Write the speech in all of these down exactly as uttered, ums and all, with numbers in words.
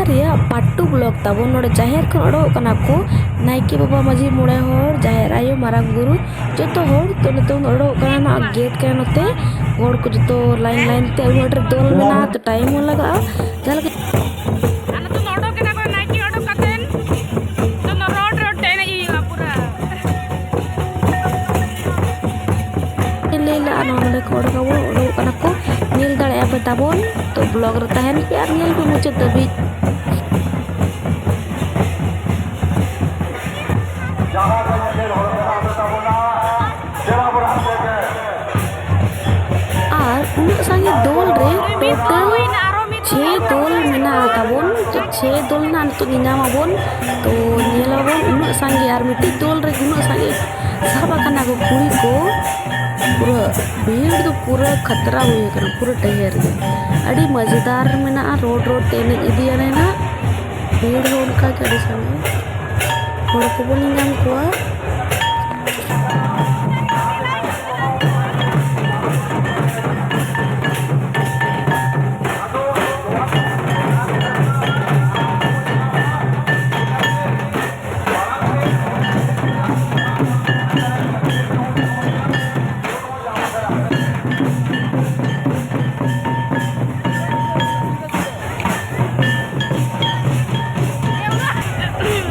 ᱨᱮᱭᱟᱜ ᱯᱟᱴᱴᱩ ᱵᱞᱚᱠ ᱛᱟᱵᱚᱱ᱾ ᱱᱚᱰᱮ ᱡᱟᱦᱮᱨ ᱠᱷᱚᱱ ᱚᱰᱚᱠᱚᱜ ᱠᱟᱱᱟ ᱠᱚ ᱱᱟᱭᱠᱮ ᱵᱟᱵᱟ, ᱢᱟᱹᱡᱷᱤ, ᱢᱚᱬᱮ ᱦᱚᱲ, ᱡᱟᱦᱮᱨ ᱟᱭᱳ, ᱢᱟᱨᱟᱝ ᱵᱩᱨᱩ, ᱡᱚᱛᱚ ᱦᱚᱲ᱾ ᱛᱚ ᱱᱤᱛᱚᱝ ᱫᱚ ᱚᱰᱚᱠᱚᱜ ᱠᱟᱱᱟ ᱱᱚᱣᱟ ᱜᱮᱴ ᱠᱟᱱᱟ ᱱᱚᱛᱮ᱾ ᱦᱚᱲ ᱠᱚ ᱡᱚᱛᱚ ᱞᱟᱭᱤᱱ ᱞᱟᱭᱤᱱ ᱛᱮ, ᱩᱱᱟᱹᱜ ᱰᱷᱮᱨ ᱫᱚᱞ ᱢᱮᱱᱟᱜᱼᱟ, ᱛᱚ ᱴᱟᱭᱤᱢ ᱦᱚᱸ ᱞᱟᱜᱟᱜᱼᱟ᱾ ᱡᱟᱦᱟᱸ ᱞᱮᱠᱟ ᱟᱨ ᱱᱤᱛᱚᱝ ᱫᱚ ᱚᱰᱚᱠ ᱮᱱᱟ ᱠᱚ ᱱᱟᱭᱠᱮ ᱚᱰᱚᱠ ᱠᱟᱛᱮ, ᱱᱤᱛᱚᱝ ᱫᱚ ᱨᱳᱰ ᱨᱳᱰ ᱛᱮ ᱮᱱᱮᱡ ᱦᱩᱭᱩᱜᱼᱟ ᱯᱩᱨᱟᱹ᱾ ᱞᱟᱹᱭ ᱞᱟᱜᱼᱟ, ᱱᱚᱣᱟ ᱱᱚᱰᱮ ᱠᱚ ᱚᱰᱚᱠ ᱟᱵᱚᱱ, ᱚᱰᱚᱠᱚᱜ ᱠᱟᱱᱟ ᱠᱚ, ᱧᱮᱞ ᱫᱟᱲᱮᱭᱟᱜᱼᱟ ᱯᱮ ᱛᱟᱵᱚᱱ᱾ ᱛᱚ ᱵᱞᱚᱜ ᱨᱮ ᱛᱟᱦᱮᱱ ᱯᱮ ᱟᱨ ᱧᱮᱞ ᱯᱮ ᱢᱩᱪᱟᱹᱫ ᱫᱷᱟᱹᱵᱤᱡ᱾ ᱟᱨ ᱩᱱᱟᱹᱜ ᱥᱟᱸᱜᱮ ᱫᱚᱞ ᱨᱮ ᱴᱳᱴᱟᱞ ᱪᱷᱮ ᱫᱚᱞ ᱢᱮᱱᱟᱜ ᱛᱟᱵᱚᱱ᱾ ᱛᱚ ᱪᱷᱮ ᱫᱚᱞ ᱨᱮᱱᱟᱜ ᱱᱤᱛᱚᱜ ᱧᱮᱧᱟᱢ ᱟᱵᱚᱱ᱾ ᱛᱚ ᱧᱮᱞ ᱟᱵᱚᱱ ᱩᱱᱟᱹᱜ ᱥᱟᱸᱜᱮ, ᱟᱨ ᱢᱤᱫᱴᱤᱡ ᱫᱚᱞ ᱨᱮ ᱩᱱᱟᱹᱜ ᱥᱟᱸᱜᱮ ᱥᱟᱵ ᱟᱠᱟᱱᱟ ᱠᱚ ᱠᱩᱲᱤ ᱠᱚ᱾ ᱯᱩᱨᱟᱹ ᱵᱷᱤᱲ ᱫᱚ ᱯᱩᱨᱟᱹ ᱠᱷᱟᱛᱨᱟ ᱦᱩᱭ ᱟᱠᱟᱱᱟ, ᱯᱩᱨᱟᱹ ᱰᱷᱮᱨ ᱜᱮ᱾ ᱟᱹᱰᱤ ᱢᱟᱹᱡᱤᱫᱟᱨ ᱢᱮᱱᱟᱜᱼᱟ, ᱨᱳᱰ ᱨᱳᱰ ᱛᱮ ᱮᱱᱮᱡ ᱤᱫᱤᱭᱟ ᱱᱟᱦᱟᱜ᱾ ᱵᱷᱤᱲ ᱦᱚᱸ ᱚᱱᱠᱟ ᱜᱮ ᱟᱹᱰᱤ ᱥᱟᱸᱜᱮ, ᱦᱚᱲ ᱠᱚᱵᱚᱱ ᱧᱟᱢ ᱠᱚᱣᱟ᱾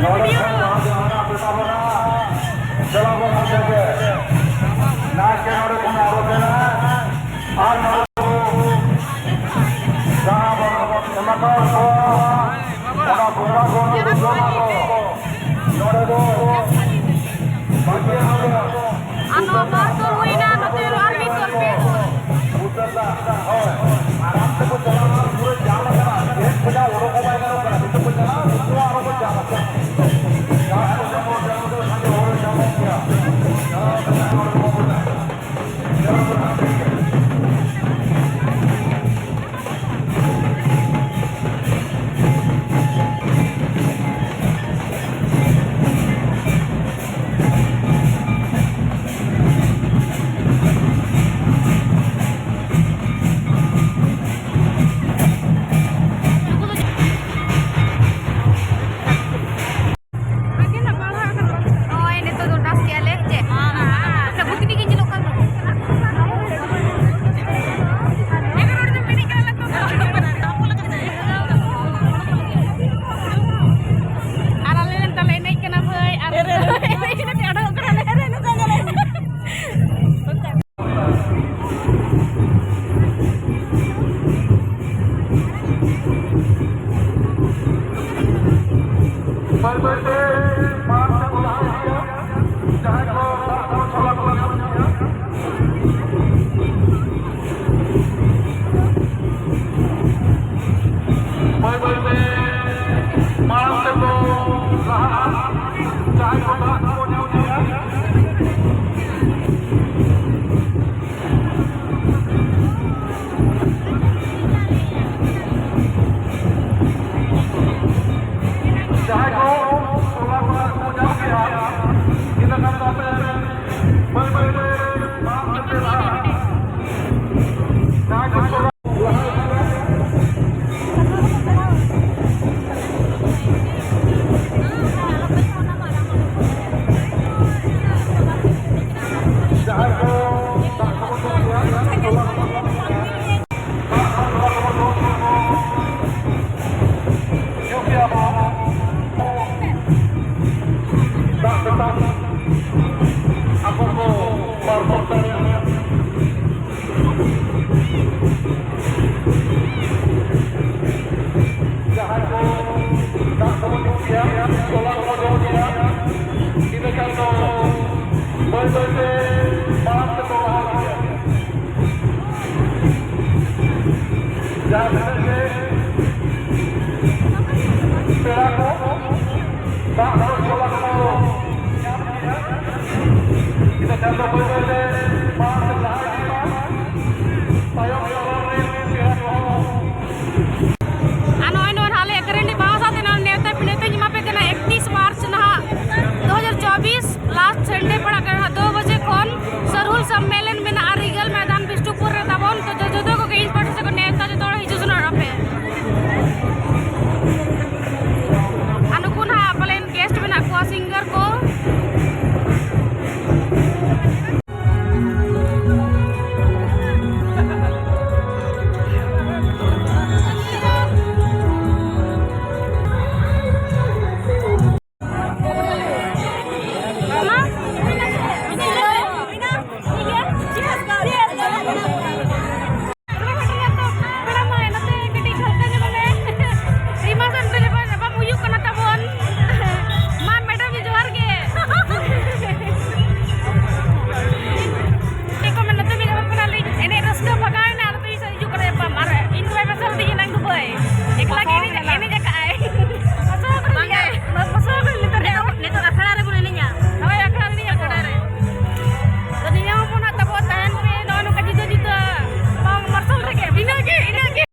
ᱱᱚᱰᱮ ᱠᱷᱚᱱ ᱱᱚᱣᱟ ᱡᱟᱦᱟᱸ ᱢᱮᱱᱟᱜ ᱯᱮ ᱛᱟᱵᱚᱱᱟ, ᱪᱟᱞᱟᱣ ᱵᱚᱱ ᱚᱱᱛᱮ ᱜᱮ᱾ ᱱᱟᱭᱠᱮ ᱱᱚᱰᱮ ᱠᱷᱚᱱ ᱟᱨᱚ ᱢᱮᱱᱟᱜᱼᱟ᱾ ᱟᱨ ᱱᱚᱰᱮ ᱠᱚ ᱡᱟᱦᱟᱸ ᱵᱚᱱ ᱮᱢᱟ ᱠᱟᱣᱟᱫ ᱠᱚᱣᱟ, ᱚᱱᱟ ᱵᱚᱸᱜᱟ ᱠᱚ ᱡᱚᱢᱟ ᱠᱚ᱾ ᱱᱚᱰᱮ ᱫᱚ ᱵᱟᱹᱠᱤ ᱦᱚᱲ ᱫᱚ ᱟᱨ ᱱᱚᱣᱟ ᱵᱟᱨ ᱫᱚᱞ ᱦᱩᱭᱱᱟ, ᱱᱚᱛᱮ ᱟᱨ ᱢᱤᱫ ᱫᱚᱞ ᱯᱮ᱾ ᱩᱛᱟᱹᱨ ᱫᱟ, ᱦᱳᱭ᱾ ᱟᱨᱟᱢ ᱛᱮᱠᱚ ᱪᱟᱞᱟᱣ ᱞᱮᱱᱟ, ᱯᱩᱨᱟᱹ ᱡᱟᱢ ᱟᱠᱟᱱᱟ᱾ ᱜᱮᱴ ᱠᱷᱚᱱᱟᱜ ᱚᱰᱚᱠ ᱦᱚᱸ ᱵᱟᱭ ᱜᱟᱱᱚᱜ ᱠᱟᱱᱟ᱾ ᱱᱤᱛᱚᱜ ᱠᱚ ᱪᱟᱞᱟᱣ, ᱩᱱᱠᱩ ᱦᱚᱸ ᱟᱨᱚ ᱠᱚ ᱡᱟᱢ ᱟᱠᱟᱱᱟ᱾ ᱡᱟᱦᱟᱸ ᱠᱚ ᱡᱮᱢᱚᱱ ᱡᱮᱢᱚᱱ ᱫᱚ ᱥᱟᱸᱜᱮ ᱦᱚᱲ ᱧᱟᱢᱚᱜ ᱜᱮᱭᱟ᱾ ᱪᱟᱞᱟᱣ ᱠᱟᱛᱮ ᱚᱸᱰᱮ ᱠᱚ ᱢᱮᱛᱟ ᱠᱚᱣᱟ᱾ ᱯᱮᱲᱟ ᱠᱚ ᱫᱟᱜ ᱦᱚᱸ ᱪᱷᱚᱞᱟ ᱠᱚ ᱧᱟᱢ ᱠᱮᱫᱟ᱾ ᱤᱱᱟᱹ ᱠᱷᱟᱱ ᱫᱚ ᱵᱟᱹᱭ ᱵᱟᱹᱭ ᱛᱮ ᱢᱟᱲᱟᱝ ᱥᱮᱫ ᱞᱟᱦᱟ ᱤᱫᱤᱜ ᱢᱟ᱾ ᱛᱟᱭᱚᱢ ᱫᱟᱨᱟᱢ ᱨᱮᱱ ᱯᱮᱲᱟ ᱠᱚᱦᱚᱸ ᱟᱨ ᱱᱚᱜᱼᱚᱭ ᱱᱚᱣᱟ ᱱᱟᱦᱟᱜ ᱞᱮ ᱮᱠᱨᱮᱱᱰᱤ ᱵᱟᱦᱟ ᱥᱟᱶᱛᱮ ᱱᱚᱣᱟ ᱱᱮᱣᱛᱟ ᱱᱮᱣᱛᱟᱧ ᱮᱢᱟ ᱯᱮ ᱠᱟᱱᱟ, ᱮᱠᱛᱤᱥ ᱢᱟᱨᱪ ᱱᱟᱦᱟᱜ ᱫᱩ ᱦᱟᱡᱟᱨ ᱪᱚᱵᱵᱤᱥ, ᱞᱟᱥᱴ ᱥᱟᱱᱰᱮ ᱯᱟᱲᱟᱜ ᱠᱟᱱᱟ, ᱫᱩ ᱵᱟᱡᱮ ᱠᱷᱚᱱ ᱥᱚᱨᱦᱩᱞ ᱥᱚᱢᱢᱮᱞᱚᱱ ᱢᱮᱱᱟᱜᱼᱟ ᱨᱤᱜᱟᱞ ᱢᱚᱭᱫᱟᱱ ᱵᱤᱥᱱᱩᱯᱩᱨ ᱨᱮ ᱛᱟᱵᱚᱱ᱾ ᱛᱚ ᱡᱚ-, ᱡᱚᱛᱚ ᱠᱚᱜᱮ ᱤᱧ ᱯᱟᱦᱴᱟ ᱥᱮᱫ ᱠᱷᱚᱱ ᱱᱮᱣᱛᱟ, ᱡᱚᱛᱚ ᱦᱚᱲ ᱦᱤᱡᱩᱜ ᱥᱮᱱᱚᱜ ᱯᱮ᱾ ᱟᱨ ᱱᱩᱠᱩ ᱱᱟᱦᱟᱜ ᱯᱟᱞᱮᱱ ᱜᱮᱥᱴ ᱢᱮᱱᱟᱜ ᱠᱚᱣᱟ, ᱥᱤᱝᱜᱟᱨ ᱠᱚ᱾ ᱯᱮᱲᱟ ᱢᱟ ᱱᱚᱛᱮ ᱠᱟᱹᱴᱤᱡ ᱡᱷᱟᱞᱠᱟ ᱧᱚᱜ ᱢᱮ᱾ ᱨᱤᱢᱟ ᱥᱮᱱ ᱨᱮ ᱧᱟᱯᱟᱢ ᱦᱩᱭᱩᱜ ᱠᱟᱱᱟ ᱛᱟᱵᱚᱱ᱾ ᱢᱟ ᱢᱮᱰᱟᱢ ᱡᱚᱦᱟᱨ ᱜᱮ᱾ ᱪᱮᱫ ᱠᱚ ᱢᱮᱱᱟ, ᱱᱚᱛᱮ ᱢᱤᱫ ᱦᱚᱲ ᱠᱟᱱᱟᱞᱤᱧ, ᱮᱱᱮᱡ ᱨᱟᱹᱥᱠᱟᱹ ᱵᱷᱟᱜᱟᱣ ᱮᱱᱟ, ᱟᱨ ᱱᱚᱛᱮ ᱢᱤᱫ ᱥᱮᱫ ᱦᱤᱡᱩᱜ ᱠᱟᱱᱟ ᱧᱟᱯᱟᱢ᱾ ᱟᱨ ᱤᱧ ᱫᱚ ᱵᱟᱭ ᱢᱮᱥᱟ ᱞᱮᱫᱤᱧᱟ ᱮᱱᱟᱝ ᱫᱚ ᱵᱷᱟᱹᱭ᱾ ᱮᱠᱞᱟ ᱜᱮ ᱮᱱᱮᱡ, ᱮᱱᱮᱡ ᱟᱠᱟᱫ ᱟᱭ᱾ ᱯᱷᱟᱥᱟᱣ ᱠᱟᱱᱟ ᱵᱟᱝᱟ᱾ ᱯᱷᱟᱥᱟᱣ ᱠᱟᱱᱟ ᱱᱤᱛᱚᱜ᱾ ᱱᱤᱛᱚᱜ, ᱱᱤᱛᱚᱜ ᱟᱠᱷᱲᱟ ᱨᱮᱵᱚᱱ ᱮᱱᱮᱡᱟ᱾ ᱦᱳᱭ, ᱟᱠᱷᱲᱟ ᱨᱮ ᱮᱱᱮᱡ ᱟᱠᱷᱲᱟ ᱨᱮ᱾ ᱛᱚ ᱱᱤᱭᱟᱹ ᱦᱚᱸ ᱵᱚᱱ ᱛᱟᱵᱚ ᱛᱟᱦᱮᱱ ᱯᱮ, ᱱᱚᱜᱼᱚ ᱱᱚᱝᱠᱟ ᱡᱩᱫᱟᱹ ᱡᱩᱫᱟᱹ ᱵᱟᱝ ᱢᱟᱨᱥᱟᱞ ᱨᱮᱜᱮ᱾ ᱤᱱᱟᱹᱜᱮ, ᱤᱱᱟᱹᱜᱮ᱾